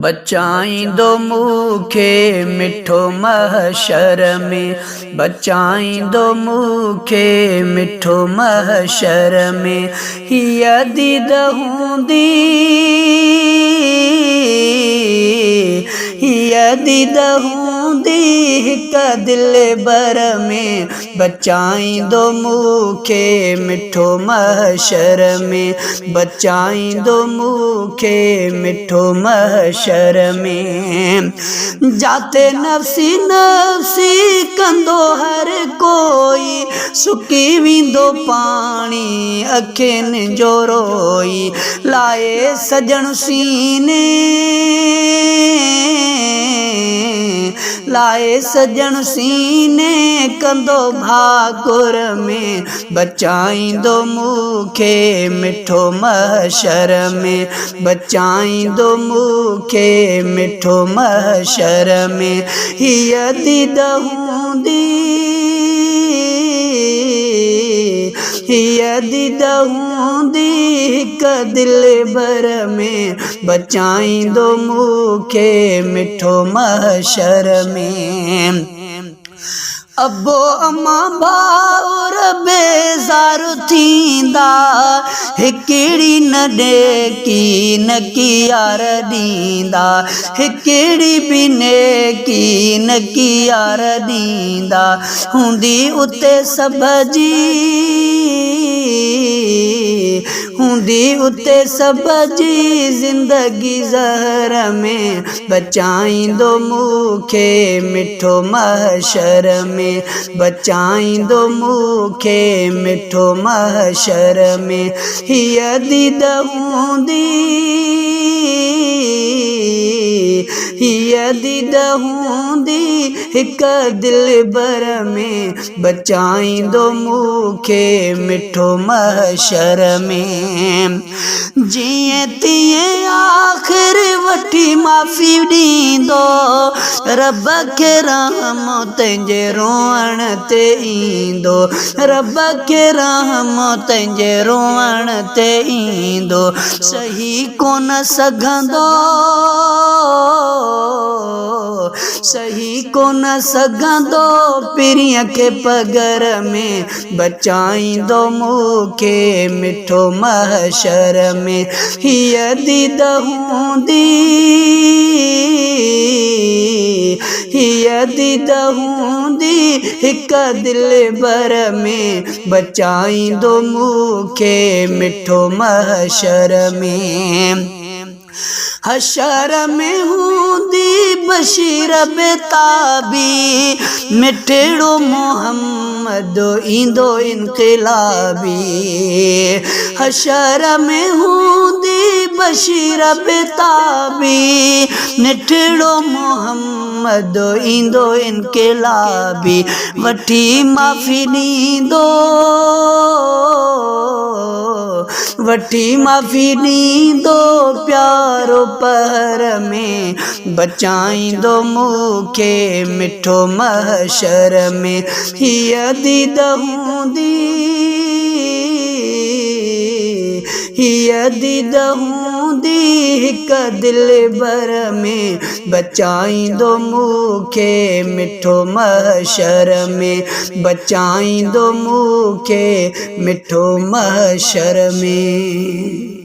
بچائيندو مون کي مٺو محشر ۾، بچائيندو مون کي مٺو محشر ۾، هيء ديد هوندي، هيء ديد هوندي هڪ دلبر ۾، بچائيندو مون کي مٺو محشر ۾، بچائيندو مون کي مٺو محشر ۾. جاتي نفسي نفسي ڪندو هر ڪوئي، سڪي ويندو پاڻي اکين جو روئي، لائي سڄڻ سيني، لائي سڄڻ سيني ڪندو ڀاڪر ۾، بچائيندو مون کي مٺو محشر ۾، بچائيندو مون کي مٺو محشر ۾. هيء ديد هوندي، هيء ديد هوندي هڪ دلبر ۾، بچائيندو مون کي مٺو محشر ۾. ابو امان ڀائر بيزار ٿيندا، هڪڙي نه نيڪي نه ڪي يار ڏيندا، هڪڙي به نيڪي نه ڪي يار ڏيندا، هوندي اتي سڀ جي، هوندي اتي سڀ جي زندگي زهر ۾، بچائيندو مون کي مٺو محشر ۾، بچائيندو مون کي مٺو محشر ۾. هيء ديد هوندي، هيء ديد هوندي هڪ دلبر ۾، بچائيندو مون کي مٺو محشر ۾. جيئن تيئن آخر وٺي معافي ڏيندو، رب کي رحم تنهنجي روئڻ تي ايندو، رب کي رحم تنهنجي روئڻ تي ايندو، سهي ڪونه سگهندو، سهي ڪونه سگهندو پرينء کي پگهر ۾، بچائيندو مون کي مٺو محشر ۾. هيء ديد هوندي، هيء ديد هوندي هڪ دلبر ۾، بچائيندو مون کي مٺو محشر ۾. حشر ۾ هوندي بشير بيتابي، مٺڙو محمد ايندو انقلابي. حشر ۾ هوندي بشير بيتابي، مٺڙو محمد ايندو انقلابي، وٺي معافي ڏيندو، وٺي معافي ڏيندو پيارو پهر ۾، بچائيندو مون کي مٺو محشر ۾. هيء ديد هوندي، هيء ديد هوندي هڪ دلبر ۾، بچائيندو مون کي مٺو محشر ۾، بچائيندو مون کي مٺو محشر ۾.